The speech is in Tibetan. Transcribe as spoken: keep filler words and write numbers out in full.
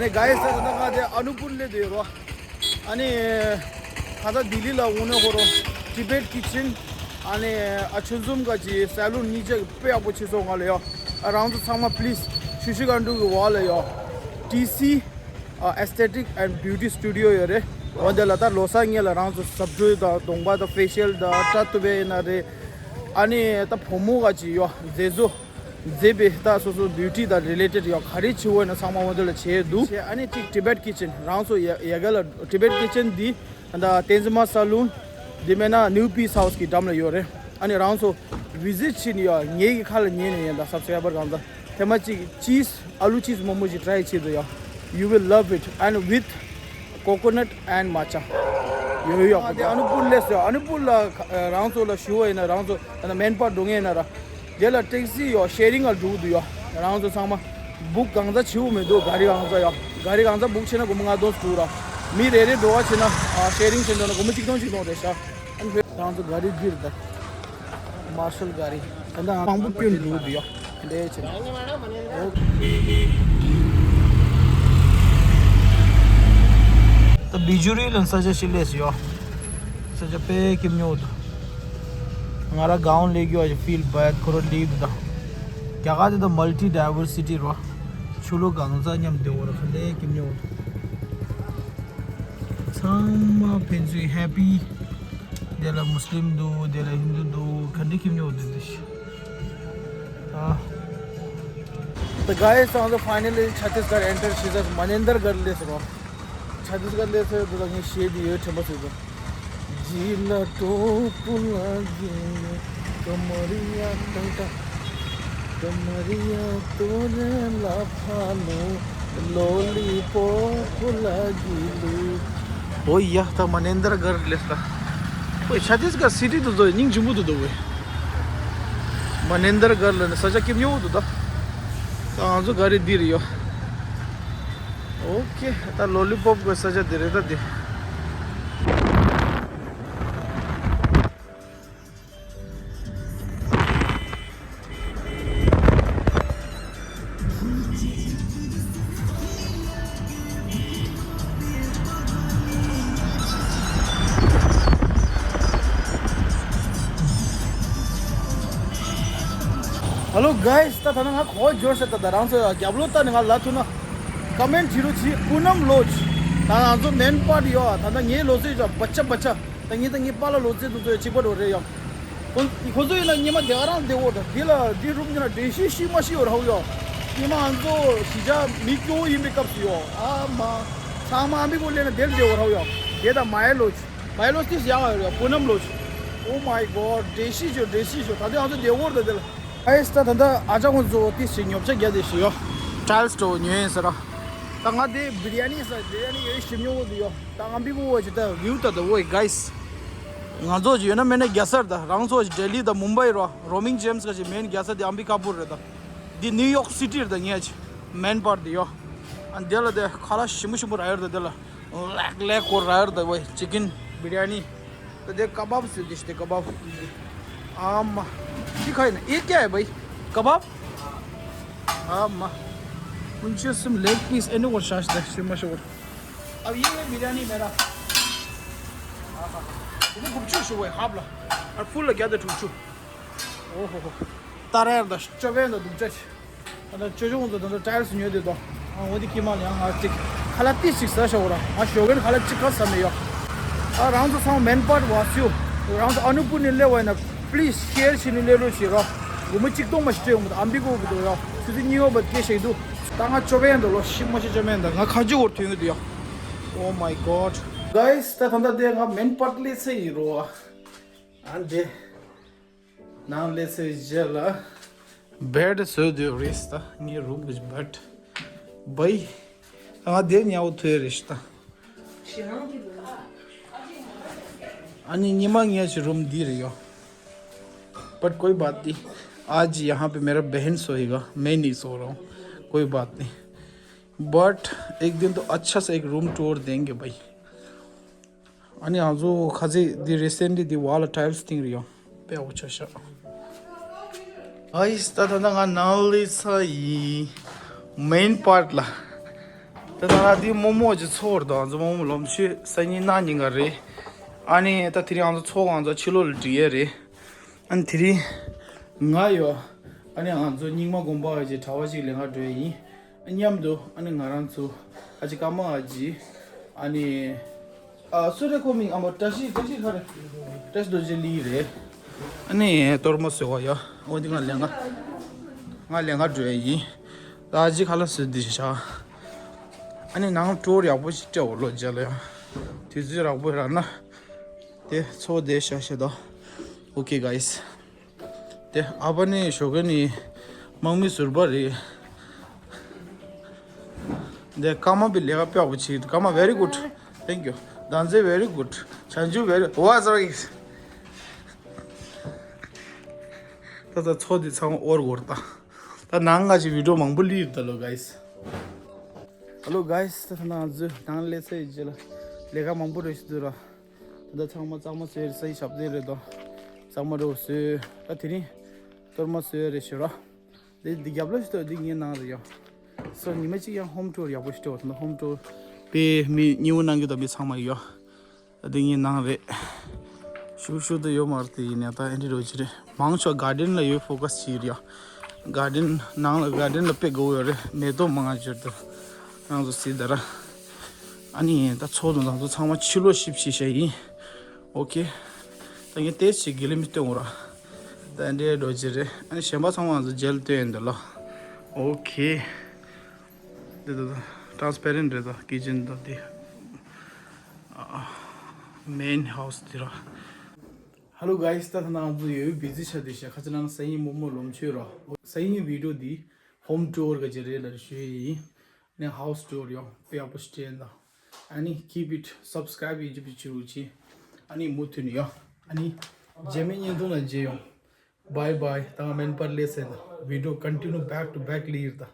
ག་ཡེ་ས་ད་ང་དེ་ཨ་ནུ་པུར་ལེ་དེ་རོ། ཨ་ནི་ཁ་ད་ལྡི་ལི་ལ་འོང་ན་ཧོ་རོ། ཊི་བེཊ་ཀི་ཆེན། ཨ་ནི་ཨ་ཆུན་འཛོམས་ག་ཅི་སེ་ལུན་གཉིས་ཆ་དཔེ་ཡག་པོ་ཆེ་སོང་ང་ལ་ཡོ། ཨ་རང་ཚོ་ཚང་མ་པི་ལི་སི་ཆུ་ཤི་ག་འགྲོ་གི་བ་ལ་ཡོ། ཊི་སི་ཨ་Aesthetic and Beauty Studio ཡོད་རེད། འོ་དེ་ལ་ད་ལོ་གསར་ངེས་ལ་རང་ཚོ་ཟབ་སྤྲོས་དང་གདོང་པ་དང་ཕེ་ཤལ་དང་སྐྲ་གཏུབ་པའི་ཡིན་ན་རེད། ཨ་ནི་ད་བུ་མོ་ག་ཅི་ཡོ་མཛེས་བཟོ། མཛེས་པའི་ད་སོ་སོ་བིའུ་ཊི་དང་རི་ལེ་ཊེཌ་ཡོ་ག་རེ་བྱེད་འོས་ན་ཚང་མ་འོ་དེ་ལ་བྱེད་འདུག་ཨ་ནི་གཅིག་ཊི་བེཊ་ཀི་ཆེན་རང་ཚོ་ཡ་ཡ་ག་ལ་ཊི་བེཊ་ཀི་ཆེན་འདི་ད་ཏེན་ཛི་མ་སེ་ལུན་འདི་མེད་ན་ནིའུ་པི་སི་ཧའུ་སི་གི་འགྲམ་ལ་ཡོད་རེད། ཨ་ནི་རང་ཚོ་བི་ཟིཊ་བྱེད་ནི་ཡོ་ངེད་ཀྱི་ཁ་ལ་ཉན་ནས་ཡིན་ད་སབ་སི་ཀ་རའི་བར་གང་ཚ། ཐེངས་མ་གཅིག་ཅིས་ཨ་ལུ་ཅིས་མོག་མོག་ཅིག་ཊི་རའི་བྱེད་དུ་ཡ། You will love it and with coconut and matcha. ཡོ་ཡོ་ཡོ། དེ་ཨ་ནུ་པུར་ལེས་ཡོ། ཨ་ནུ་པུར་ལ་ཁ་རང་ཚོ་ལ་ཞུ་བ་ཡིན་ན་རང་ཚོ་ད་ན་མེན་པར་འགྲོ་ངེས་ན་ར། དེ་ལ་ཊེག་སི་ཡོ་ཤེ་རིང་ལ་འགྲོ་གི་འདུག་ཡོ། རང་ཚོ་ཚང་མ་བུག་གང་ཚ་བྱེད་འོས་མི་འདུག་ག་རི་གང་ཚ་ཡོ། ག་རི་གང་ཚ་བུག་བྱས་ན་སྒོར་མོ་ལྔ་སྟོང་ཟེར་འདུག་ར། མི་རེ་རེ་འགྲོ་བ་བྱས་ན་ཨ་ཤེ་རིང་བྱས་འགྲོ་ན་སྒོར་མོ་གཅིག་སྟོང་གཅིག་སྟོང་རེད་ཤག་ཨ་ནི་རང་ཚོ་ག་རི་འདིར་ད། མར་ཤལ་ག་རི། ད་ལྟ་མང་པོ་བསྐྱོན་འགྲོ་གི་ཡོད། འདྲ་བྱས་ན། ད་བི་ཇུ་རི་ལ་ས་ཆ་ཞིག་སླེབས་ཡོད། ས་ཆ་དཔེ་སྐྱིད་ཉོ་འདུག་ང་ར་གའོན་ལེགས་ཡོད་ཀྱི་ཕིལ་བད་ཁོ་ར་ལེགས་འདུག་ད་རྒྱ་གར་དེ་ད་མལ་ཊི་ཌའི་ཝར་སི་ཊི་རོ། ཆུ་ལོག་གང་ཚ་མཉམ་བདེ་བོ་ར་ཁ་ལེ་སྐྱིད་ཉོ་འདུག་ཚང་མ་ཕན་ཚུན་ཧེ་པི། དེ་ལ་མུ་སི་ལིམ་འདུག་དེ་ལ་ཧིན་དུ་འདུག་ག་འདྲ་ཁྱིམ་ཉོ་འདུག་དེ་ཤི། ཨ། The guys, on the finally Chhattisgarh enter. She says Manendergarh ལས་རོ། ཆ་ཏིས་གར་ལས་ཚོད་འདུག་ངས་ཤེས་དེ་ཡོད་དྲན་པ་ཚོད་འདུག་ཇི་ལ་ཏོ་པུ་ལ་གི་ལུ། ཀ་མ་རི་ཡ་ཏང་ཏང་། ཀ་མ་རི་ཡ་ཏོ་རེ་ལ་ཕ་ལོ། ལོ་ལི་པོ་པུ་ལ་གི་ལུ། ཨོ་ཡ་ད་མ་ནེན་དར་གར་ལེ་ས། ཨོ་ཆ་ཏིས་གར་སི་ཊི་དུ་ཚོ་སྙིང་རྗེ་མོ་དུ་འདུག་བས། མ་ནེན་དར་གར་ལ་ནི་ས་ཆ་སྐྱིད་ཉོ་འདུག་ད། ད་ང་ཚོ་ག་རེ་འདི་རེད་ཡོ། ཨོ་ཁེ། ད་ལོ་ལི་པོབ་གི་ས་ཆ་འདི་རེད་ད་འདི། Hello guys, ད་ད་ནང་ང་གོ་འབྱོར་ཤག་ད་ད་རང་ཚོ་རྒྱབ་ལོགས་ད་ནི་ང་ལ་ཐུག་ན་ཀ་མེན་ཊི་བྲིས་རོགས་གྱིས། པུ་ནམ་ལོ་ཇི། ད་ང་ཚོ་མེན་པར་ཡོད་ད་ད་ངའི་ལོ་ཚོད་ཅོ་བ་ཆ་བ་ཆ། ད་ངས་ད་ངའི་པཱ་ལགས་ལོ་ཚོད་དུ་ཚོད་གཅིག་པ་འགྲོ་རེད་ཡོད། ཁོ་ཁོ་ཚོ་ཡིན་ན་ཉི་མ་དེ་ག་རང་བདེ་བོ་ད་དེ་ལ་དེ་རུབ་ཉི་ན་འགྲེལ་བཤད་ཤིག་མ་ཤེས་ཡོད་ར་ཧུ་ཡོད། ཉི་མ་ང་ཚོ་གཞིས་ཆགས་མི་སྐྱོ་བོ་ཡིན་པའི་སྐབས་སུ་ཡོད་ཨ་མ། ཚང་མ་ཨ་མི་གོ་ལེན་ན་དེ་ལ་བདེ་བོ་ར་ཧུ་ཡོད། དེ་ད་མའི་ལོ་ཇི། མའི་ལོ་ཇི་ཡག་ཡོད་རེད། པུ་ནམ་ལོ་ཇི། Oh my god འགྲེལ་བཤད་ཤིག་འགྲེལ་བཤད་ཤིག་ད་དེ་ང་ཚོ་བདེ་བོ་རེད་ད་དེ་ལ། ཨའི་ད་ད་ད་ཨ་ཅག་ཁོང་ཚོ་ཏི་སི་ཉོ་ཆ་རྒྱ་དེ་ཞིག་ཡོད། ཊའི་ལི་སི་སི་ཊོར་ཉོས་ཡིན་ཟེར་ར། ད་ང་དེ་བི་རི་ཡ་ནི་ཟ་བི་རི་ཡ་ནི་ཡོད་ཞིམ་ཉོ་གོ་དེ་ཡོད། ད་ཨམ་བི་གོ་བོ་ཅི་ད་བིའུ་ད་ད་བོ་གའི་སི། ང་ཚོ་ཅི་ཡོད་ན་མེད་ན་རྒྱ་སར་ད་རང་ཚོ་ཅི་ལྡི་ལི་ད་མུམ་བྷའི་རོ། རོ་མིང་ཇེམ་སི་ག་ཅི་མེན་རྒྱ་སར་དེ་ཨམ་བི་ཀ་པུར་རེད་ད། འདི་ནིའུ་ཡོག་སི་ཊི་རེད་ད་ངས་ཅི་མེན་པར་དེ་ཡོད། ཨ་དེ་ལ་དེ་ཁ་ལག་ཞིམ་པོ་ཞིམ་པོ་རག་ཡོད་ད་དེ་ལ། ལེགས་ལེགས་སྐོར་ར་ཡོད་ད་བོ་ཅི་ཀིན་བི་རི་ཡ་ནི། तो देख कबाब से, देख कबाब। आम। ये खाए ना, ये क्या है भाई? कबाब? आम। उनसे सिम लेग पीस एने को शाश दे, सिम मशहूर। अब ये है बिरयानी मेरा। आहा। ये गुपचुप शुरू है, हाफ ला। और फुल लग गया था गुपचुप। ओहो हो। तारा यार दस, चौबे ना दुपचा। ད་ལྟ་ཅོ་ཅོ་ཁོང་ཚོ་ད་ལྟ་ཊའི་ལི་སི་ཉོས་དེ་དོ། ཨ་འོ་དེ་ཀི་མ་ལ་ཡང་ང་ཅིག་ཁ་ལག་ཏི་ཞིག་ཟ་ཤོག་ར། ང་ཞོགས་ཀས་ཁ་ལག་ཅིག་ག་ཟ་མེད་ཡོད། ཨ་རང་ཚོ་ཚང་མ་མེན་པར་བ་སུ། རང་ཚོ་ཨ་ནུ་པུར་ནས་སླེབས་པ་ཡིན་ན་པི་ལི་སི་ཤེར་བྱས་ནས་སླེབས་རོགས་བྱེད་ར། སྒོར་མོ་གཅིག་སྟོང་མ་ཞིག་སྤྲད་ཡོང་གི་འདུག་ཨམ་བི་གོ་གི་འདུག་ཡ། ཆུ་ཚོད་གཉིས་པ་བར་སྐད་ཆ་ཞིག་འདུག་ད་ང་ཅོ་པ་ཡན་འདུག་ལོ་ཤི་མ་ཤི་ཅོ་པ་ཡན་འདུག་ང་ཁ་ཆུ་འོར་ཐོན་གི་འདུག་ཡ། Oh my god guys ད་ད་ལྟ་དེ་ང་མེན་པར་སླེབས་ཚར་ཡིན་རོ། ཨ་འདྲེ། ནང་སླེབས་ཚར་རྗེས་ལ། བེད་བཟོས་དུས་རེད་ད་ངའི་རུམ་གྱི་བེད། བའི། ང་དེ་ཉལ་བ་ཐོས་རེད་ད། ཨ་ནི་ཉི་མ་ངའི་ཅི་རུམ་འདི་རེད་ཡོ། But कोई बात नहीं। आज यहाँ पे मेरा बहन सोएगा, मैं नहीं सो रहा हूँ। कोई बात नहीं। But एक दिन तो अच्छा सा एक रूम टूर देंगे भाई। ཨ་ནི་ང་ཚོ་ཁ་ཟས་འདི་རི་སེན་ཊི་ལི་འདི་བ་ལ་ཊའི་ལི་སི་བཏིང་རེད་ཡོ། དཔེ་འོ་ཆ་ཤག་ཨའི་ད་ད་ད་ང་ནང་ལི་ས་ཡི་མེན་པར་ལ། ད་ད་ལྟ་འདི་རྨོ་མོ་གི་ཚོགས་རེད་དོ། ང་ཚོ་རྨོ་མོ་ལོ་མཆོད་སང་ཉིན་གནངས་ཉིན་ག་རེད། ཨ་ནི་ད་དེ་རིང་ང་ཚོ་ཚོགས་ང་ཚོ་ཕྱི་ལོགས་ལ་འགྲིག་ཡས་རེད། ཨ་ནི་དེ་རིང་ང་ཡོད། ཨ་ནི་ང་ཚོ་རྙིང་མ་དགོན་པ་གི་གྲྭ་པ་ཞིག་ལེན་ག་འགྲོ་ཡས་ཡིན། མཉམ་དུ་ཨ་ནི་ང་རང་ཚོ་ཨ་ཅེ་ཀརྨ་ཨ་ཅེ། ཨ་ནི་ཨ་སུ་རེད་ཁོ་མིང་ཨ་མ་བཀྲ་ཤིས། བཀྲ་ཤིས་ག་རེ། བཀྲ་ཤིས་རྡོ་རྗེ་ལི་རེད། ཨ་ནི་གཏོར་མ་བཟོ་བ་ཡ། འོ་འདི་ང་ལེན་ག་ང་ལེན་ག་འགྲོ་ཡས་ཡིན། ད་ཨ་ཅེ་ཁ་ལག་བཟོས་འདི་ཤ། ཨ་ནི་ནང་ཊུར་ཡག་པོ་ཞིག་སྤྲད་འོ་ལོ་རྗེས་ལ་ཡ། དུས་ཚོད་ཡག་པོ་རག་ན། དེ་ཚོ་དེ་ཤ་ཤ་དོ། Okay guys. དེ་ཨ་ཕ་ནི་ཞོགས་ཀས་ནི་དམག་མི་ཟུར་པ་རེད། དེ་ཀརྨ་པའི་ལས་ཀ་དཔེ་ཡག་པོ་བྱེད། ཀརྨ། Very good. Thank you. དང་ཚེ། Very good. བྱང་ཆུབ། Very. What's right? ད་ད་ཚོ་དེ་ཚང་མ་ཨོར་གོར་ད། ད་ནང་ང་ཅི་བི་ཌིའོ་མང་པོ་ལིར་ད་ལོ་guys. Hello guys. ད་ནང་ཚོ་ནང་ལས་ཚེ་ཡི་ལ་ལས་ཀ་མང་པོ་རེད་ཞུ་དུ་ར། ད་ཚང་མ་གཙང་མ་བཟོས་རེད། ས་ཡི་ཞབས་བརྟན་རེད་དོ། གཙང་མ་རེད་བཟོས། ད་དེ་རིང་གཏོར་མ་བཟོས་རེད་ཞུ་ར། དེ་འདི་རྒྱབ་ལ་ཞུ་དོ། འདི་ངའི་ནང་རེད་ཡོ། སོ་ཉི་མ་གཅིག་ཡང་ཧོམ་ཊུར་ཡག་པོ་ཞིག་སྤྲད་འོ། ད་ཧོམ་ཊུར་པའི་མི་ཉིའུ་ནང་གི་ད་མི་ཚང་མ་ཡོ། ད་འདི་ངའི་ནང་རེད། ཤུ་ཤུ་ད་ཡོ་མར་དེ་ཡིན་ནས་ད་ཨེ་འདྲི་རོ་ཅི་རེད། མང་ཆོག་གར་ཌེན་ལ་ཡོད་ཕོ་ཀ་སི་བྱེད་ཡོ། གར་ཌེན་ནང་ལ་གར་ཌེན་ལ་དཔེ་དགའ་བོ་ཡོད་རེད། མེ་ཏོག་མང་ང་བྱོར་དུ་རང་ཚོ་སྲིད་ད་ར། ཨ་ནི་ད་ཚོགས་དང་དང་ཚོ་ཚང་མ་ཕྱི་ལོགས་ཞིབ་ཞིབ་བྱས་ཡིན། Okay. ད་ངས་ཏེ་ཞིག་གི་ལི་མི་སྟོན་འོ་ར། ད་འདྲའི་རྡོ་རྗེ་རེད། ཨ་ནི་གཞན་པ་ཚང་མ་ང་ཚོ་རྗེས་ལ་སྟོན་ཡིན་འདི་ལ། Okay. འདི་ད་ཊ་རན་སི་པེ་རེན་ཊི་རེད་ད། ཀི་ཅན་ད་འདི། མེན་ཧའུ་སི་འདི་ར། Hello guys. ད་ད་ང་ཚོ་ཡོད་བི་ཛི་ཆ་དེ་ཤ་ཁ་ཅི་ན་ན་སང་ཉིན་རྨོ་མོ་ལོ་མཆོད་ར། སང་ཉིན་བི་ཌིའོ་འདི་ཧོམ་ཊུར་ག་ཅི་རེད་ལ་ཞུ་ཡི་ཡིན། ནས་ཧའུ་སི་ཊུར་ཡོང་དཔེ་ཡག་པོ་ཞིག་སྤྲད་ད། ཨ་ནི་keep it subscribe ཡིན་གཅིག་པུ་བྱེད་རོགས་གྱིས། ཨ་ནི་མུ་མཐུད་ནས་ཡོང་། ཨ་ནི་རྗེས་མའི་བརྙན་ཐུང་ལ་མཇལ་ཡོང་། Bye bye. ད་ང་མེན་པར་ལས་ཟེར་ད། བི་ཌིའོ་ཀོན་ཊི་ནིའུ་བེག་ཊུ་བེག་ལི་ཡིར་ད།